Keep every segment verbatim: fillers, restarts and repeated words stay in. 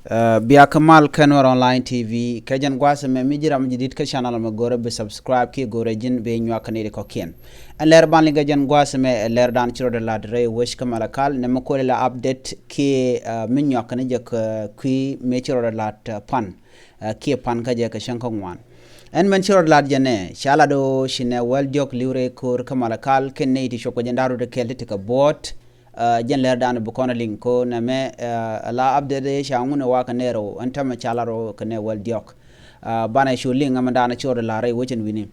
Bia kä mal kä Nuɛr Online T V, kä jɛn gua̱a̱th ɛmɛ mi ji̱ ram ji̱ di̱t kä channel ɛmɛ, go̱rɛ bi subscribe kiɛ go̱rɛ ji̱n bi nyuak kä nɛy ti kɔ̱kiɛn. Ɛn lɛr ban liŋ kä jɛn gua̱a̱th ɛmɛ ɛ lɛr dan ci rɔɔdɛ la̱t rɛy wec kä Malakal, nɛmɛ kuɔlɛ la update kiɛ mi nyuak kä ni jɛ kä kui̱ mëë ci rɔɔdɛ la̱t pan kiɛ pan kä jɛ kä cäŋ kä ŋuan. Ɛn mɛn ci rɔɔdɛ la̱t jɛ nɛ, ca lat ɣöö ci nɛ wäl diɔ̱k li̱w rɛy ko̱o̱r kä Malakal kɛn nɛy ti cuɔp kɛ jɛn da̱r rut kɛl ti ti kɛ buɔ̱ɔ̱t. Jɛn lɛr dan bi kɔn liŋ ko nɛmɛ, ala update ca ŋun ɛ wa kɛ nɛ rɛw, ɛn tämɛ ca lat rɛw kɛ nɛ wäl diɔ̱k. Banɛ cu liŋ ɛmɛ dan ci rɔɔdɛ la̱t rɛy wec ɛn wi̱ni.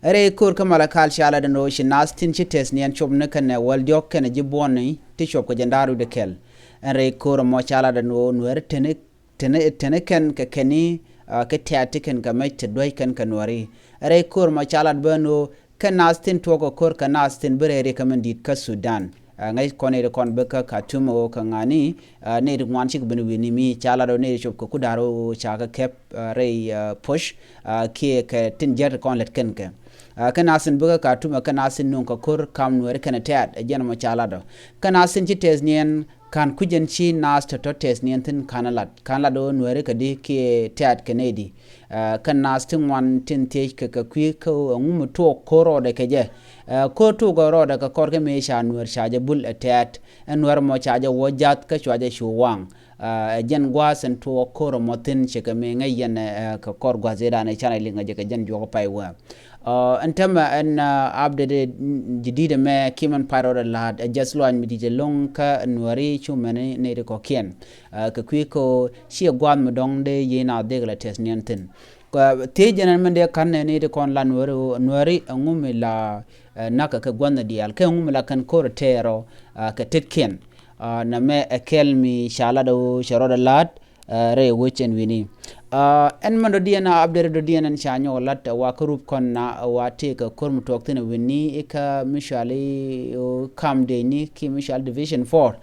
Rɛy ko̱o̱r kä Malakal ca lat ɛn ɣöö ci nath tin ci tɛth niɛn cuɔp ni kɛn nɛ wäl diɔ̱k kɛn ji̱ buɔ̱ni ti cuɔp kɛ jɛn da̱r rut kɛl. Ɛn rɛy ko̱o̱r ɛmɔ ca lat ɛn ɣöö Nuɛri teni teni teni kɛn kɛ kɛni kɛ tɛ̈t ti kɛn kɛ mɛc te duäc kɛn kɛ Nuɛri. Rɛy ko̱o̱r mɔ ca lat bä ni ɣöö kɛ nath tin tuɔɔk kɛ ko̱r kɛ nath tin bi rɛy ri kä min di̱i̱t kä Sudan. Ŋäc kɔn nɛy ti kɔn bi kä Khartoum ɣöö kɛ ŋa̱ni nɛy ti ŋuan cik ben wi̱ni mi ca lat ɣöö nɛy ti cop kɛ kuda̱r ɣöö ca kɛ kɛp rɛy push kiɛ kɛ tin jiäk ti kɔn lät kɛn kɛ. Kɛ nath tin bi kä Khartoum kɛ nath tin nuŋ kɛ ko̱r kam Nuɛri kɛn tɛ̈t ɛ jɛn mɔ ca lat ɔ. Kɛ nath tin ci tɛth niɛn ka̱n kui̱c ɛn ci naath tɔ̱tɔ̱ tɛth niɛn thi̱n ka̱n lat ka̱n lat ɣöö Nuɛri kɛ di kiɛ tɛ̈t kɛ nɛy di. Kɛ naath ti ŋuan tin thiec kɛ kɛ kui̱ kä ɣöö ɛŋu mi tuɔɔk ko̱r rɔɔdɛ kɛ jɛ. Ko̱r tuɔɔk rɔɔdɛ kɛ kɔr kɛ mëë ca Nuɛr ca jɛ bul ɛ tɛ̈t. Ɛ Nuɛr mɔ ca jɛ wä jath kä cua jɛ cu waŋ. Ɛ jɛn gua̱a̱th ɛn tuɔɔk ko̱r ɛmɔ thi̱n cɛ kɛ mëë ŋäc yɛn ɛ kɛ kɔr gua̱a̱th ëëdan ɛ canɛ liŋ ɛ jɛ kɛ jɛn juɔk pay wä. Ɛn tämɛ ɛn update jidid ɛmɛ kiɛ mɛn pay rɔɔdɛ la̱a̱t ɛ jɛth luany mi di̱t ɛlɔ̱ŋ kä Nuɛri cu mɛni nɛy ti kɔ̱kiɛn. Kɛ kui̱ kä ciɛ gua̱a̱th mi dɔ̱ŋ dee yiëë naath dee kɛ la tɛth niɛn thi̱n. Thiec jɛn ɛn mɛn dee ka̱n nɛ nɛy ti kɔn la Nuɛri ɣöö Nuɛri ɛŋu mi la nakä kɛ gua̱nh diaal kɛ ɛŋu mi la kɛn ko̱r tɛɛr ɔ kɛ tetkiɛn. Nɛmɛ ɛ kɛl mi ca lat ɣöö cɛ rɔɔdɛ la̱a̱t rɛy wec ɛn wi̱ni. Ɛn mɛn dɔ̱diɛn a update dɔ̱diɛn ɛn ca nyɔk lat ɛ wa kä rup kɔn na ɛ wa tëëk kɛ ko̱r mi tuɔɔk thi̱n ɛ wi̱ni i̱ kä mi cuali ɣöö kam dëcni kiɛ mi cuali division four.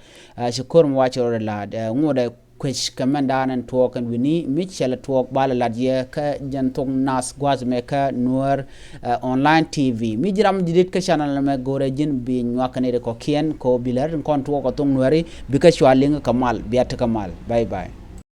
Ci ko̱r mi wa cɛ rɔɔdɛ la̱a̱t ɛ ŋuɔdɛ kuec kɛ mɛn da̱a̱n ɛn tuɔɔk ɛn wi̱ni mi cɛ lɛ tuɔɔk ba lɛ lat yɛ kä jɛn thok nath gua̱a̱th mɛ kä Nuɛr Online T V. Mi ji̱ ram ji̱ di̱t kä channel mɛ go̱rɛ ji̱n bi nyuak kɛ nɛy ti kɔ̱kiɛn kɛ ɣöö bi lɛ rat in kɔn tuɔɔk kɛ thok Nuɛri bi kä cua liŋ kɛ mal bia ti kɛ mal. Bye bye.